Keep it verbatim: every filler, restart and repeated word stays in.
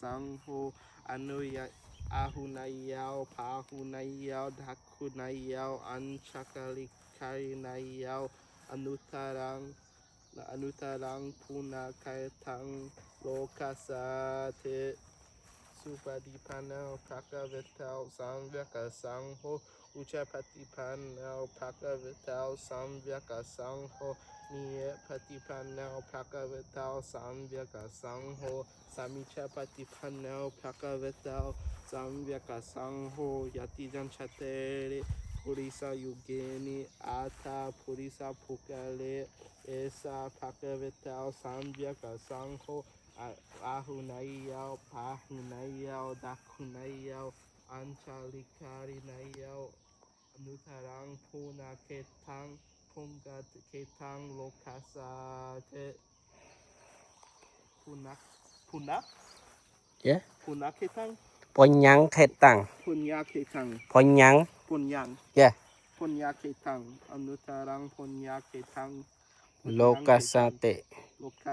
saṅgho, anuya- āhuneyyo pāhuneyyo dakkhiṇeyyo añjalikaraṇīyo anuttaraṃ anuttaraṃ puññakkhettaṃ lokassāti. Supaṭipanno bhagavato sāvakasaṅgho, ujupaṭipanno bhagavato sāvakasaṅgho, ñāyapaṭipanno bhagavato sāvakasaṅgho, sāmīcipaṭipanno bhagavato sāvakasaṅgho, yadidaṃ cattāri purisayugāni aṭṭha purisapuggalā, esa bhagavato sāvakasaṅgho, a- āhuneyyo pāhuneyyo dakkhiṇeyyo añjalikaraṇīyo anuttaraṃ puññakkhettaṃ puññakkhettaṃ lokassāti. Puññak puññak Yeah. Puññakkhettaṃ Puññakkhettaṃ. Puññakkhettaṃ Puññaṃ. Puññaṃ Yeah. Puññakkhettaṃ anuttaraṃ puññakkhettaṃ Lokassāti. Loka